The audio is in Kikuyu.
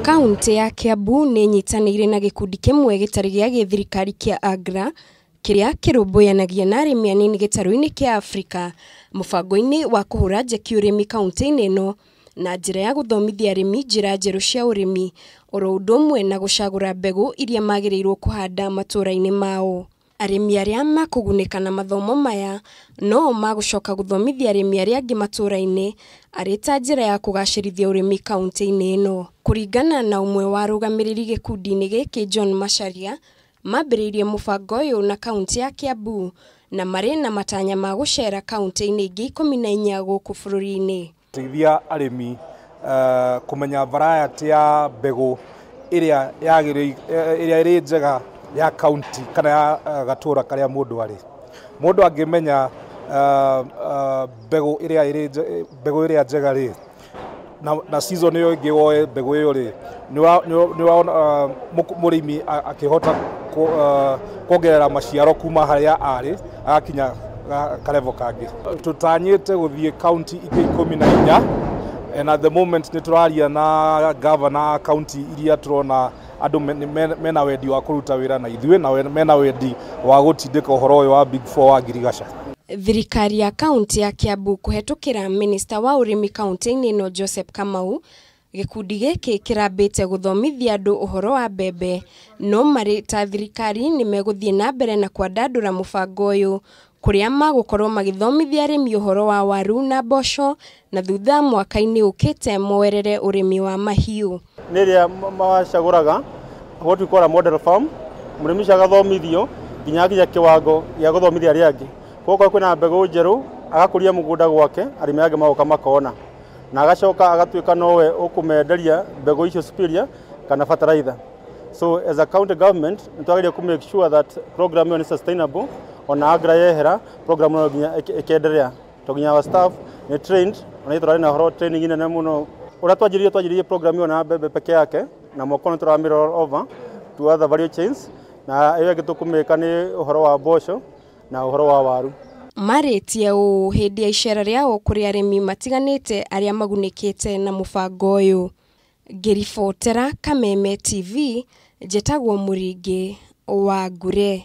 Kaunti ya Kiambu nĩ ĩnyitanĩire na gĩkundi kĩmwe gĩtarĩ gĩa gĩthirikari kĩa AGRA kĩrĩa kĩrũmbũyanagia na arĩmi anini gĩtarũ-inĩ kĩa Afrika mũbango-inĩ wa kũhũra njeki ũrĩmi kaunti-inĩ ĩno na njĩra ya gũthomithia arĩmi njĩra njerũ cia ũrĩmi oro ũndũ ũmwe na gũcagũra mbegũ iria magĩrĩirwo kũhanda matũũra-inĩ mao. Arĩmi arĩa makũgunĩka na mathomo maya no magũcoka gũthomithia arĩmi arĩa angĩ matũũra-inĩ arĩ ta njĩra ya kũgacĩrithia ũrĩmi kaunti-inĩ ĩno. Kũringana na ũmwe wa arũgamĩrĩri gĩkundi-inĩ gĩkĩ John Macharia, mambĩrĩirie mũbango ũyũ na kaunti ya Kiambu na marĩ na matanya ma gũcera kaunti-inĩ ingĩ 14 gũkũ bũrũri-inĩ. Teithia arĩmi kũmenya variety ya mbegũ ĩrĩa yagĩrĩire, ĩrĩa ĩrĩ njega ya county kana ya gatũra karĩa mũndũ arĩ. Mũndũ angĩmenya mbegũ ĩrĩa ĩrĩ mbegũ ĩrĩa njega rĩ, na season ĩyo ĩngĩ woe mbegũ ĩyo rĩ, nĩ wona mũrĩmi akĩhota kuongerera maciaro kuma harĩa arĩ agakinya karevo kangĩ. Tũtanyĩte gũthiĩ county ingĩ 14, and at the moment nĩ tũraria na governor county iria tũrona andũ mena wendi wa kũruta wĩra na ithuĩ na mena wendi wa gũtindĩka ũhoro ũyũ wa Big Four wa ngirigaca. Thirikari ya kaunti ya Kiambu kũhetũkĩra minista wa ũrĩmi kaunti-inĩ ĩno Joseph Kamau, gĩkundi gĩkĩ kĩrambĩte gũthomithia andũ ũhoro wa mbembe, no marĩ ta thirikari nĩ megũthiĩ na mbere na kwandandũra mũbango ũyũ kũrĩa magũkorwo magĩthomithia arĩmi ũhoro wa waru na mboco na thutha mwaka-inĩ ũkĩte moerere ũrĩmi wa mahiũ. Nĩ ĩrĩa macagũraga what we call a model farm, mũrĩmi ũcio agathomithio nginya akinya kĩwango gĩa gũthomithia arĩa angĩ. Koguo kwĩna mbegũ njerũ agakũria mũgũnda gwake, arĩmi angĩ magoka makona, na agacoka agatuĩka nowe ũkũmenderia mbegũ icio superior kana fertilizer. So as a county government nĩ twagĩrĩire kũ make sure that program ĩyo nĩ sustainable, ona AGRA yehera program ĩyo nginya ĩkenderea, to nginya our staff nĩ trained, ona itũ tũrarĩ na ũhoro training nene mũno. Ũrĩa twanjĩrĩirie program ĩyo na mbembe peke yake, na mwaka ũyũ nĩ tũramĩ roll over to other value chains, na ĩyo ĩngĩ tũkũmĩka nĩ ũhoro wa mboco na ũhoro wa waru. Marĩtie ũũ hĩndĩ ya icera rĩao kũrĩ arĩmi matiganĩte arĩa magunĩkĩte na mũbango ũyũ. Ngĩribotera Kameme TV, njĩtagwo Mũringĩ wa Ngure.